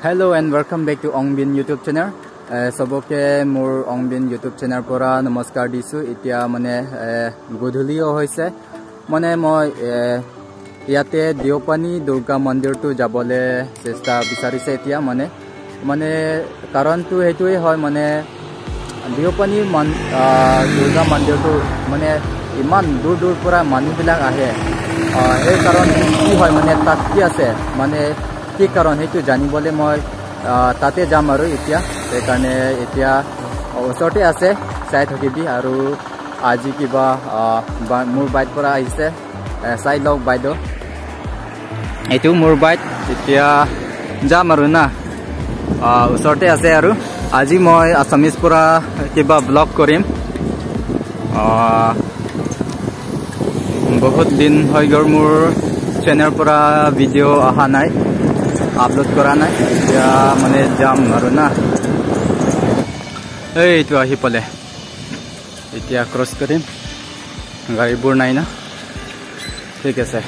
Hello and welcome back to Ongbin YouTube channel. সবকে মোৰ অংবিন YouTube channel পৰা নমস্কাৰ দিছো। এতিয়া মানে গধূলিও হৈছে, মানে মই ইয়াতে দেওপানী দুৰ্গা মন্দিৰটো যাবলৈ চেষ্টা বিচাৰিছে। এতিয়া মানে মানে কাৰণটো সেইটোৱে হয়, মানে দেওপানী দুৰ্গা মন্দিৰটো মানে ইমান দূৰ দূৰ পৰা মানুহবিলাক আহে, সেই কাৰণ কি হয়, মানে তাত কি আছে, মানে কি কাৰণ সেইটো জানিবলৈ মই তাতে যাম আৰু এতিয়া। সেইকাৰণে এতিয়া ওচৰতে আছে, চাই থাকিবি। আৰু আজি কিবা মোৰ বাইক পৰা আহিছে, চাই লওক বাইদেউ, এইটো মোৰ বাইক। এতিয়া যাম আৰু না, ওচৰতে আছে। আৰু আজি মই আছামিজ পৰা কিবা ব্লগ কৰিম। বহুত দিন হৈ গ'ল মোৰ চেনেলৰ পৰা ভিডিঅ' অহা নাই, আপলোড কৰা নাই। এতিয়া মানে যাম আৰু না, এইটো আহি পালে, এতিয়া ক্ৰছ কৰিম, গাড়ীবোৰ নাই না, ঠিক আছে।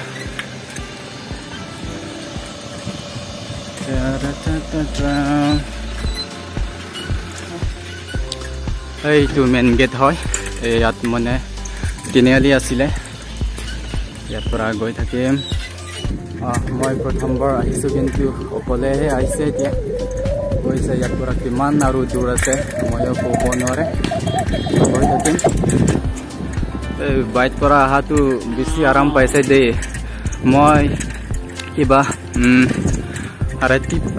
এইটো মেইন গেট হয়, ইয়াত মানে তিনিআলি আছিলে, ইয়াৰ পৰা গৈ থাকিম। মই প্ৰথমবাৰ আহিছোঁ, কিন্তু অকলেহে আহিছে। এতিয়া গৈছে, ইয়াৰ পৰা কিমান আৰু দূৰ আছে ময়ো ক'ব নোৱাৰে, গৈ থাকিম। এই বাইক পৰা অহাটো বেছি আৰাম পাইছে দেই। মই কিবা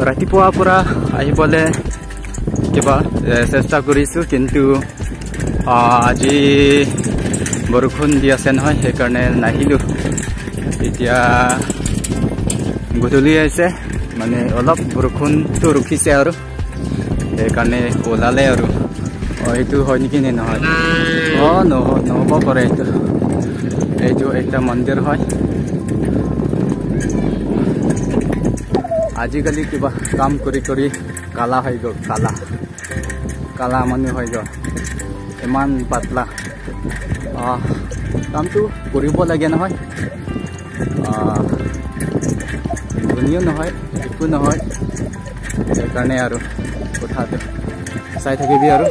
ৰাতিপুৱাৰ পৰা আহিবলৈ কিবা চেষ্টা কৰিছোঁ, কিন্তু আজি বৰষুণ দি আছে নহয়, সেইকাৰণে নাহিলোঁ। এতিয়া গধূলি আহিছে, মানে অলপ বৰষুণটো ৰখিছে আৰু সেইকাৰণে ওলালে আৰু। এইটো হয় নেকি নে নহয়, নহয়, নহ'ব পাৰে। এইটো এটা মন্দিৰ হয়। আজিকালি কিবা কাম কৰি কৰি কালা হৈ গ'ল, কালা কালা মানুহ হৈ গ'ল, ইমান পাতলা। কামটো কৰিব লাগে নহয়, ধনীও নহয় একো নহয়, সেইকাৰণে আৰু কথাটো চাই থাকিবি। আৰু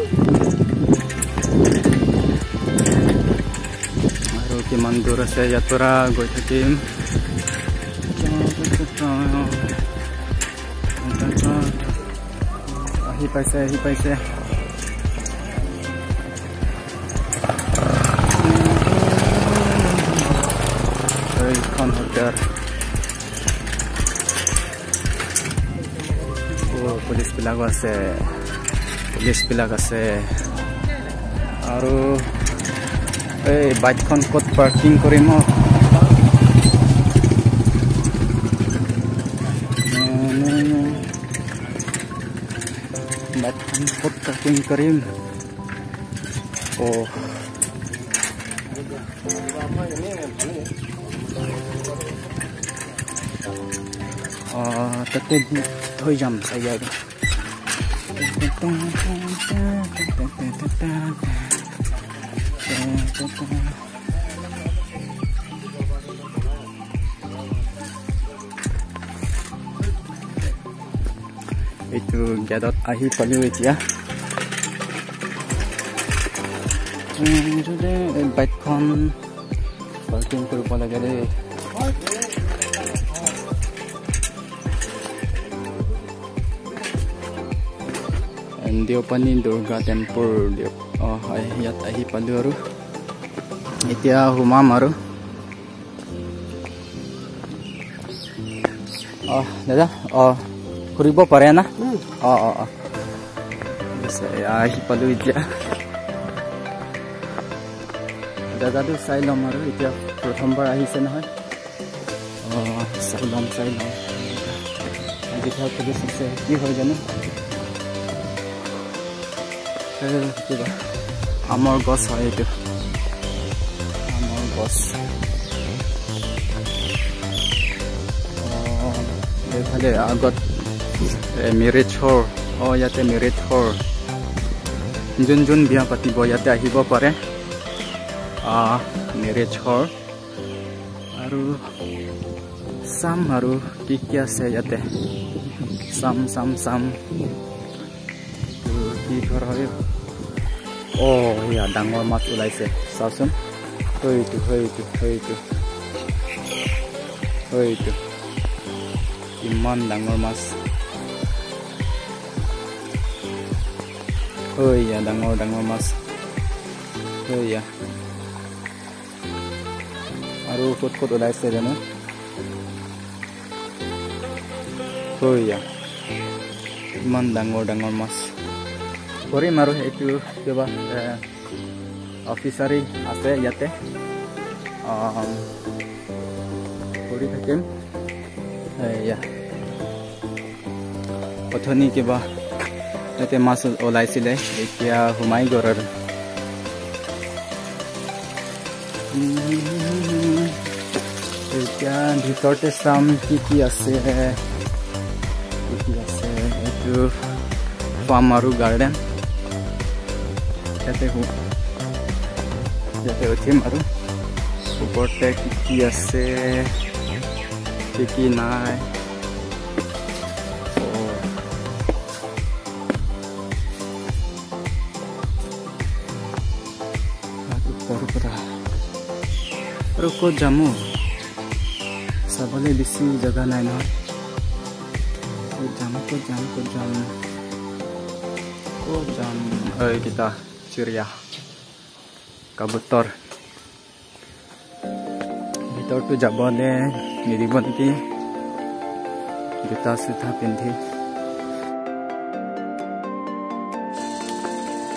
আৰু কিমান দূৰ আছে ইয়াৰ পৰা গৈ থাকিম। আহি পাইছে, আহি পাইছে। এইখন হোটেল, পুলিচবিলাকো আছে, পুলিচবিলাক আছে। আৰু এই বাইকখন ক'ত পাৰ্কিং কৰিম? বাইকখন ক'ত পাৰ্কিং কৰিম? অ' তাতে থৈ যাম চাগে। আৰু এইটো গেটত আহি পালোঁ এতিয়া। বাইকখন পাৰ্কিং কৰিব লাগে দেই। দেওপানী দুৰ্গা টেম্পল, ইয়াত আহি পালোঁ আৰু এতিয়া সোমাম আৰু। দাদা ফুৰিব পাৰে না? অঁ অঁ অঁ আহি পালোঁ এতিয়া। জেগাটো চাই ল'ম আৰু, এতিয়া প্ৰথমবাৰ আহিছে নহয়। চাই ল'ম, চাই ল'ম। যেতিয়া পুলিচ আছে কি হয় জানো। কিবা আমৰ গছ হয় এইটো, আমৰ গছ। এইফালে আগত মেৰেজ হল, ইয়াতে মেৰেজ হল, যোন যোন বিয়া পাতিব ইয়াতে আহিব পাৰে, মেৰেজ হল। আৰু চাম আৰু কি কি আছে ইয়াতে। চাম চাম চাম, কি ঘৰ হয়। অ' সেয়া ডাঙৰ মাছ ওলাইছে, চাওচোন। সেইটো সেইটো সেইটো সেইটো ইমান ডাঙৰ মাছ। ঐয়া ডাঙৰ ডাঙৰ মাছ। ঐয়া আৰু ক'ত ক'ত ওলাইছে জানো। ঐয়া ইমান ডাঙৰ ডাঙৰ মাছ। কৰিম আৰু এইটো কিবা অফিচাৰী আছে ইয়াতে, কৰি থাকিম। এয়া অথনি কিবা ইয়াতে মাছ ওলাইছিলে, এতিয়া সোমাই গ'ল আৰু। এতিয়া ভিতৰতে চাম কি কি আছে, কি কি আছে। এইটো ফাৰ্ম আৰু গাৰ্ডেন, ইয়াতে ইয়াতে উঠিম আৰু ওপৰতে কি কি আছে কি কি নাই। ওপৰৰ পৰা আৰু ক'ত যাম, চাবলৈ বেছি জেগা নাই নহয়। ক'ত যাম ক'ত যাম ক'ত যাম ক'ত যাম। এইকেইটা চিৰিয়া কাবুতৰ। ভিতৰটো যাবলৈ নিদিব নেকি, জোতা চোতা পিন্ধি।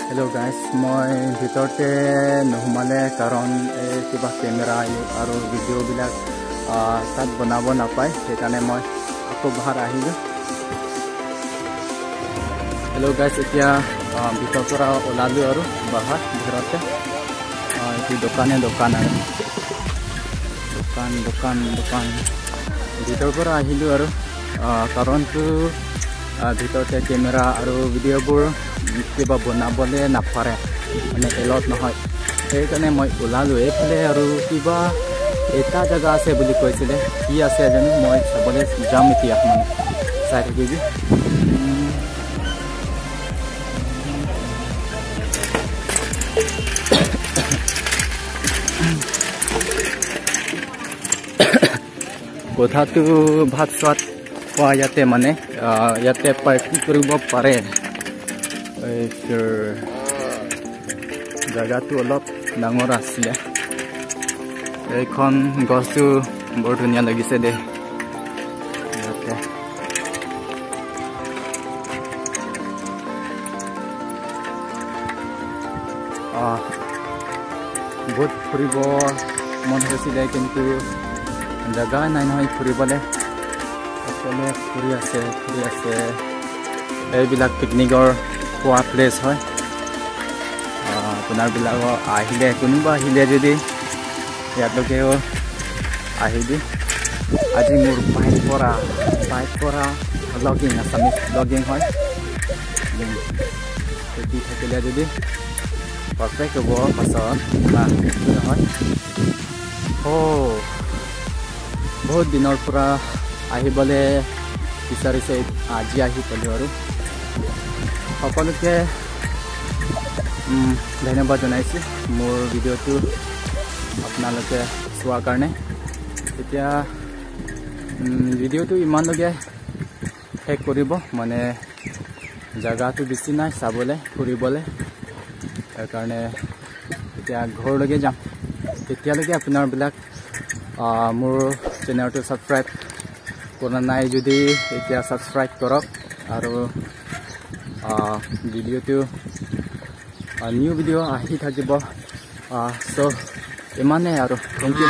হেল্ল' গাইজ, মই ভিতৰতে নোসোমালে, কাৰণ এই কিবা কেমেৰা আৰু ভিডিঅ'বিলাক তাত বনাব নাপায়, সেইকাৰণে মই আকৌ বাহিৰ আহিলোঁ। হেল্ল' গাইজ, এতিয়া ভিতৰৰ পৰা ওলালোঁ আৰু বাহিৰ ঘৰতে। এইটো দোকানে দোকান আৰু দোকান দোকান দোকান। ভিতৰৰ পৰা আহিলোঁ আৰু, কাৰণটো ভিতৰতে কেমেৰা আৰু ভিডিঅ'বোৰ কিবা বনাবলৈ নাপাৰে, মানে এলাউড নহয়, সেইকাৰণে মই ওলালোঁ এইফালে। আৰু কিবা এটা জেগা আছে বুলি কৈছিলে, কি আছে জানো, মই চাবলৈ যাম এতিয়া, মানে চাই থাকিবি। কোঠাটো ভাত চাত খোৱা ইয়াতে, মানে ইয়াতে পাৰ্টি কৰিব পাৰে। জেগাটো অলপ ডাঙৰ আছিলে। এইখন গছটো বৰ ধুনীয়া লাগিছে দেই ইয়াতে। বহুত ফুৰিব মন হৈছিলে, কিন্তু জেগা নাই নহয় ফুৰিবলৈ। সকলোৱে ফুৰি আছে ফুৰি আছে। এইবিলাক পিকনিকৰ খোৱা প্লেচ হয়। আপোনাৰবিলাকৰ আহিলে, কোনোবা আহিলে যদি ইয়াতলৈকেও আহিবি। আজি মোৰ বাইক পৰা ব্লগিং, আছামিজ ব্লগিং হয়। শিকি থাকিলে যদি পাৰফেক্ট হ'ব পাছত, নহয়। অ' বহুত দিনৰ পৰা আহিবলৈ বিচাৰিছে, আজি আহি পালোঁ আৰু। সকলোকে ধন্যবাদ জনাইছোঁ মোৰ ভিডিঅ'টো আপোনালোকে চোৱাৰ কাৰণে। এতিয়া ভিডিঅ'টো ইমানলৈকে শেষ কৰিব, মানে জেগাটো বেছি নাই চাবলৈ ফুৰিবলৈ, সেইকাৰণে এতিয়া ঘৰলৈকে যাম। তেতিয়ালৈকে আপোনাৰবিলাক মোৰ চেনেলটো ছাবস্ক্ৰাইব কৰা নাই যদি এতিয়া ছাবস্ক্ৰাইব কৰক, আৰু ভিডিঅ'টো নিউ ভিডিঅ' আহি থাকিব। চ' ইমানেই আৰু, thank U.